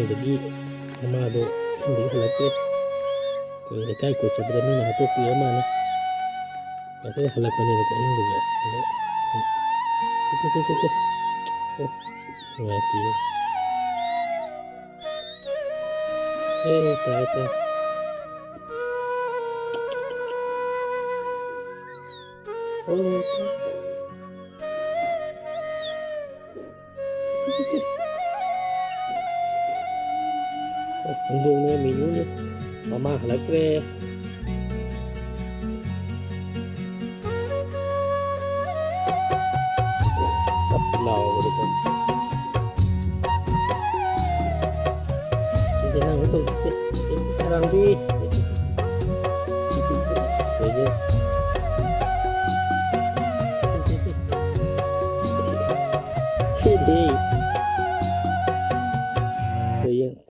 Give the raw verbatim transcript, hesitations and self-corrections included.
ꯑꯗꯒꯤ ꯃꯃꯥꯗꯣ ꯑꯍꯤꯡꯗꯒꯤ ꯍꯜꯂꯛꯇ꯭ꯔꯦ꯫ ꯑꯩꯈꯣꯏ ꯂꯩꯀꯥꯏ ꯀꯣꯏ ꯆꯠꯄꯗ ꯃꯤꯅ ꯍꯥꯠꯇꯣꯛꯄꯤꯔ ꯃꯥꯜꯂꯦ꯫ ꯉꯁꯥꯏ ꯍꯜꯂꯛꯄꯅꯦꯕꯀꯣ ꯑꯍꯤꯡꯗꯒꯤ꯫ ꯑꯗꯣ, ꯁꯦ, ꯁꯦ, ꯁꯦ, ꯁꯦ, ꯁꯦ꯫ ꯑꯣ, ꯅꯨꯡꯉꯥꯏꯇꯦ꯫ ꯑꯦ, ꯇꯥꯏ, ꯇꯥꯏ꯫ ꯑꯣ꯫ ꯍꯧꯗꯣꯡꯅꯦ, ꯃꯤꯅꯨꯅꯦ꯫ ꯃꯃꯥ ꯍꯜꯂꯛꯇ꯭ꯔꯦ꯫ ꯀꯞ ꯂꯥꯎꯕꯗꯀꯣ꯫ ꯁꯤꯗꯤ ꯅꯪ ꯇꯧꯗꯣꯏꯁꯦ꯫ ꯀꯔꯥꯡꯕꯤ꯫ ꯑꯗꯒꯤ